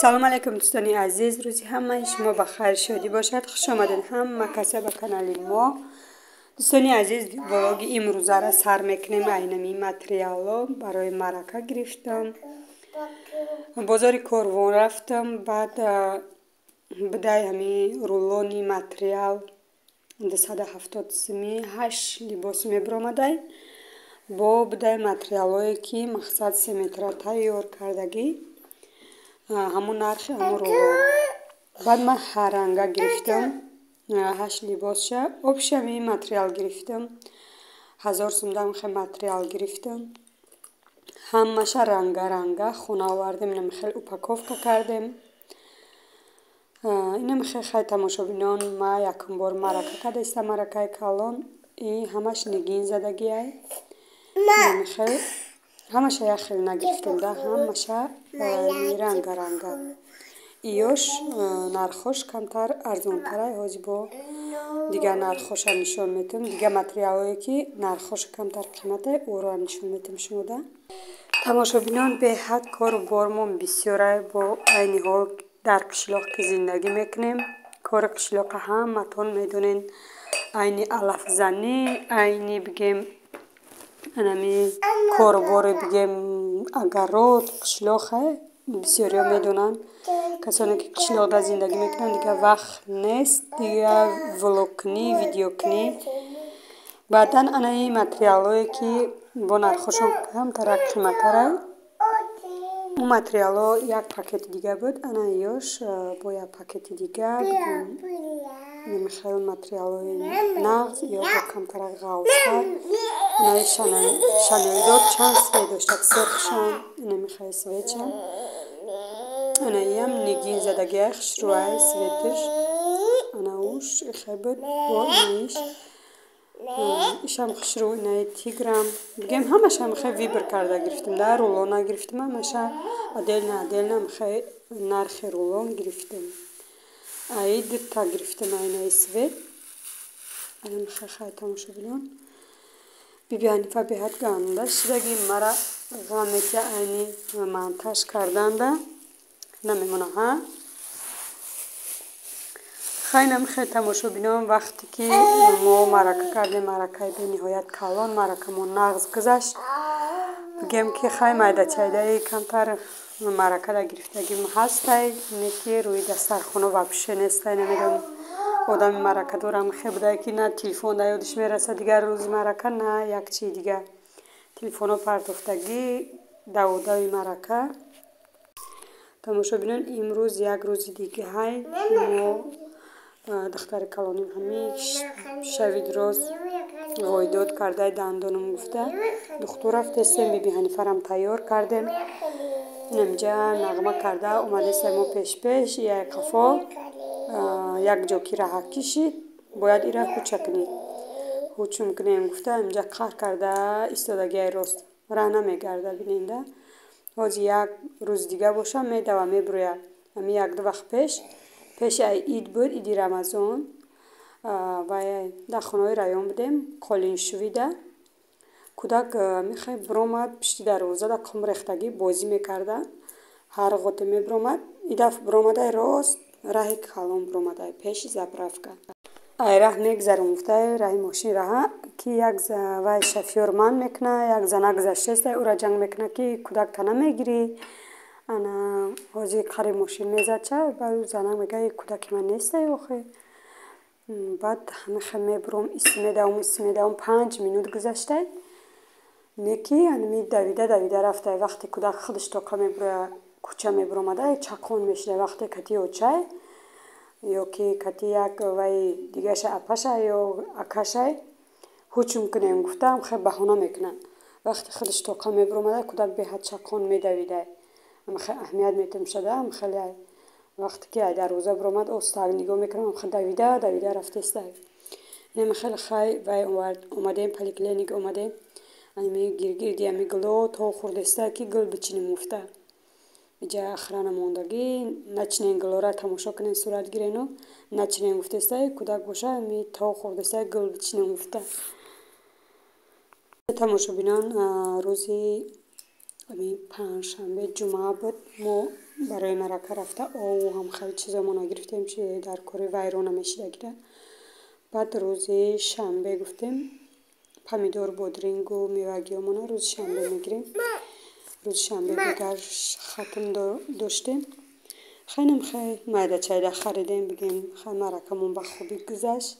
Салом алейкум, дӯстони азиз, рӯзи ҳамаи шумо ба хайр, шодӣ бошад. Хуш омадед ҳама каса ба канали мо. Дӯстони азиз, влоги имрӯзаро сар мекунем. Айнами материало барои марака гирифтам. Бозори Корвон рафтам, баъд бидай ҳами рулони материал 270 сими ҳашт либос мебиромадай. Бо бидай материалое, ки мақсад 3 метра тайёр кардагӣ, ҳамун нархи ҳамун рулон. Баъд ман ҳарранга гирифтам, ҳашт либосша. Общий ҳами материал гирифтам, 1000 сумдам хе материал гирифтам. Ҳамаша ранга ранга хона овардем, инам хеле упаковка кардем. Инам хе хай, тамошобинон, ма якум бор марака кардаистам, маракаи калон. И ҳамаш нигин задагиай. Хел ҳамаша як хел нагирифтем да, ҳамаша ранга ранга. Иёш нархош камтар арзонтарай. Ҳозир бо дигар нархоша нишон метиҳам. Дигар материалое, ки нархош камтар қиматай, ӯро нишон метиҳам шумода. Тамошобинон, беҳад кору бормон бисёрай. Бо айни ҳол дар қишлоқ ки зиндагӣ мекунем, кори қишлоқа ҳаматон медонен: айни алафзанӣ, айни бигем анами корубори, бигем огород қишлоқе бисёриҳо медонанд. Касоне ки қишлоқда зиндагӣ мекунанд, дигар вақт нест дигар влогкунӣ, видеокунӣ. Баъдан анаи материалое, ки бо нархошон камтарак қиматтарай, ӯ материалҳо як пакети дига буд. Ана ёш бо як пакети дига хел материалҳои нағз ё бо камтарак ғафзтар. Анаи шанелдор чанд цвет дошта, сурхшам, инами хел цветшам. Анаиам нигин задагиай, хушрӯай цветаш. Ана уш ихе буд, бо инаиш ишам хушрӯ, инаи тиграм. Бигем, ҳамашам хе выбор карда гирифтем да, рулон нагирифтем, ҳамаша отдельно отдельно хе нархи рулон гирифтем. Аи дута гирифтем, айнаи цвет. Анамихе хай, тамошобинон, Биби Ҳанифа беҳад ганда шидаги, мара ғам метия, айни монтаж карданда намемона. Ҳа, хай, намихе, тамошобинон, вақте ки мо марака кардем, маракаи бениҳоят калон, маракамон нағз гузашт. Бигем ки хай, майдачайдаи камтар маракада гирифтагим ҳастай, не ки рӯи дастархона вообще нестай. Намедонам, одами маракадорам хе будае, ки на телефон да ёдиш мерасад дигар рӯзи марака, на як чизи дигар. Телефонҳо партофтагӣ даводави марака. Тамошобинон, имрӯз як рӯзи дигаҳай. Мо духтари калоним ҳами шави роз войдод кардаи, дандонам гуфта духтур рафтестем. Биби Ҳанифарам тайёр кардем. Инамҷа нағма карда омадестем мо пешпеш, як қафо. Як ҷо ки раҳа кишид, бояд ира ҳуча кунӣ. Ҳучум кунем гуфта, инҷа қаҳр карда истодагиай, рост раҳ намегарда. Биненда, ҳозир як рӯзи дига боша, медава, мебурӯяд. Ҳами якду вақт пеш, пеши ай ид буд, иди Рамазон, вай дар хонаҳои район будем, қолиншӯида. Кӯдак мехай биромад, пишти дарвозада қум рехтагӣ бозӣ мекарда. Ҳар ғоте мебиромад, и дафъ биромадай, рост раҳи калон биромадай, пеши заправка. Ай раҳ мегзарум гуфтай, раҳи мошин раҳа ки як вай шофёр ман мекуна, як зана гузаштаеста, ӯра ҷанг мекуна, ки кӯдак та намегирӣ. Ана ҳозир қариб мошин мезад ча. Баъд ӯ зана мега: «Кӯдаки ман нестай охе». Баъд ҳамихе мебуром, ист медавом, ист медавом, 5 минут гузаштай, не ки ҳанми давида давида рафтай. Вақте кӯдак худаш тоқа мебуроя, кӯча мебуромада, чақон мешуда. Вақте кати очай ё ки кати як вай дигаша, апаша ё акашай, ҳучум кунем гуфтаам, хе баҳона мекунад. Вақте худаш тоқа мебуромада, кӯдак беҳад чақон медавидай. Хе аҳамият метем шуда хеле. Вақте ки ай дарвоза биромад, остак нигоҳ мекунам, хе давида давида рафтестай. Инам хеле хай вай омадем, поликлиник омадем. Ами гиргирди ами гуло то хурдестай, ки гул бичинем гуфта. Иҷа охрана мондагӣ, начинен гулора, тамошо кунен, сурат гирену начинен гуфтестай. Кӯдак боша, ами то хурдестай, гул бичинем гуфта. Тамошобинон, рӯзи ами панҷшанбе, ҷумъа буд, мо Барои марака рафта ову ҳам хеле чизомона гирифтем, чи дар кори вайрона мешидагира. Баъд рӯзи шанбе гуфтем помидор, бодрингу мевагиёмона рӯзи шанбе мегирем. Рӯзи шанбе дигар хатм доштем. Хелем хел майда чайда харидем, бигем хай маракамон ба хубӣ гузашт.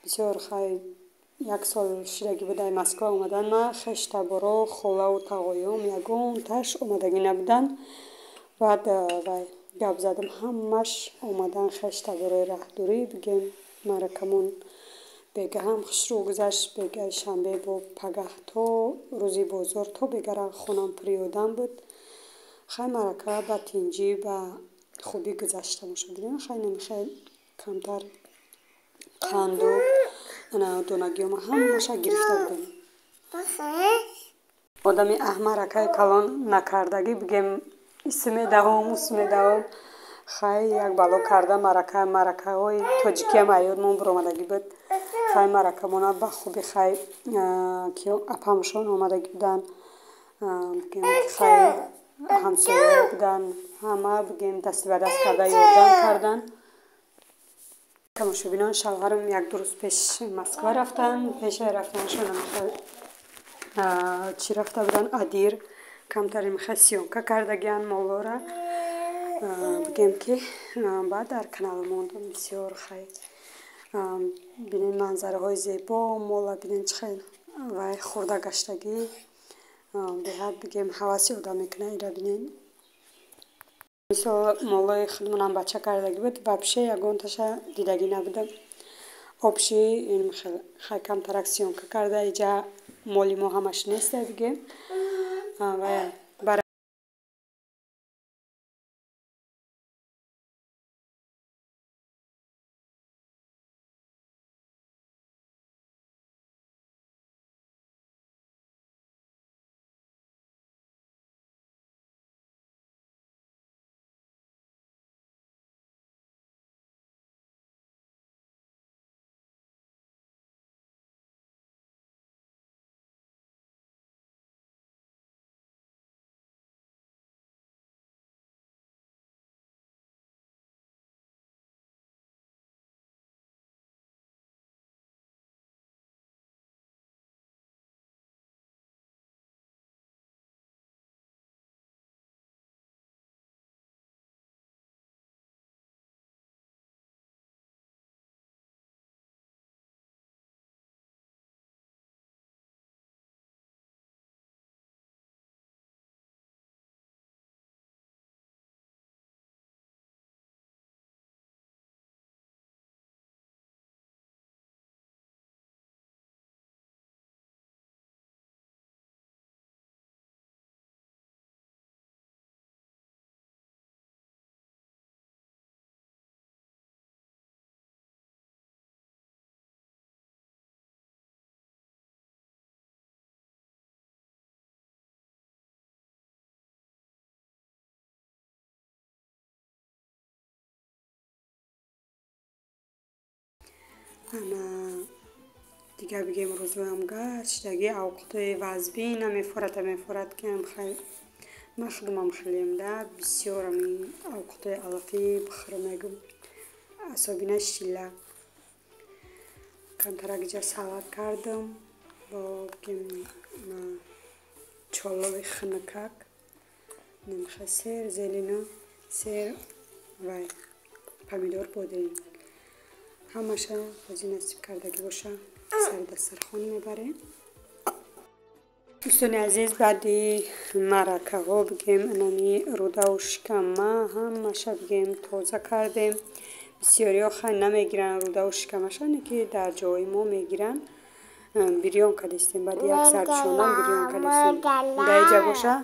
Бисёр хай як сол шидагӣ буд ай Москва омадан ма хештаборо, холаву тағоём ягонташ омадагӣ набуданд. Баъд вай гап задам, ҳамаш омадан хештаборои раҳдурӣ, бигем маракамон бегаҳам хушрӯ гузашт. Бегаи шанбе бо пагаҳ то рӯзи бозор то бегара хонам пури одам буд. Хай марака ба тинҷӣ ба хубӣ гузашт тамошобинон. Хай намехай камтар қанду ана донагиёма ҳамаша гирифта будем. Одами аҳмаракаи калон накардагӣ бигем исм медаҳом, ус медаҳом. Хай як бало карда марака, маракаҳои тоҷикиам аёдмон биромадагӣ буд. Хай маракамона ба хубӣ хай ки апамшон омадагӣ буданд, бигем хай ҳамсояҳо буданд, ҳама бигем дасти ба даст карда ёрдам карданд. Тамошобинон, шавҳарам як ду рӯз пеш Москва рафтанд. Пешаи рафтанашон чӣ рафта буданд, Адир камтаре мехай съёмка кардагианд молора. Бигем ки баъд дар канал мондам бисёр хай бинен манзараҳои зебо мола, бинен чӣ хел вай хӯрда гаштагӣ, беҳад бигем ҳаваси одам мекунад ира бинен. Мисол молои худмонам бача кардагӣ буд, вообще ягонташа дидагӣ набудам. Обши хай камтарак съёмка карда, иҷа моли мо ҳамаш неста бигем. Ва ана дигар бигем рӯзоям гаштаги авқотои вазбин намефорад, мефорад ки ам хай ман худамам хелем да бисёр ами авқотои алафӣ бихӯрам мегум, асобина шила. Камтарак иҷа салат кардам бо бигем чолови хунукак, намехай сер зелено, сер вай помидор, бодринг ҳамаша ҳозир насиб кардагӣ боша сари дастархон мебарем. Дӯстони азиз, баъди маракаҳо бигем анами рудаву шикама ҳамаша бигем тоза кардем. Бисёриҳо хай намегиранд рудаву шикамаша, не ки дар ҷои мо мегиранд. Бирён кардистем, баъди як сардшондан бирён кардистем. Дар иҷа боша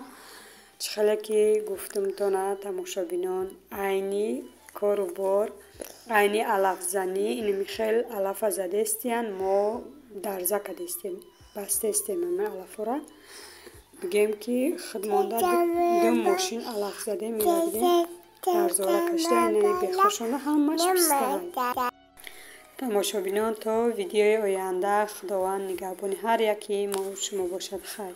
чӣ хеле ки гуфтумтона тамошобинон, айни кору бор, айни алафзанӣ, инами хел алафа задестиян, мо дарза кардистем, бастестем ами алафора. Бигем ки худмонда ду мошин алаф задем, мерафтем дарзора кашида, инами бехошона ҳамаш пистаҳай. Тамошобинон, то видеои оянда Худованд нигаҳбони ҳар яки мо шумо бошад. Хайр.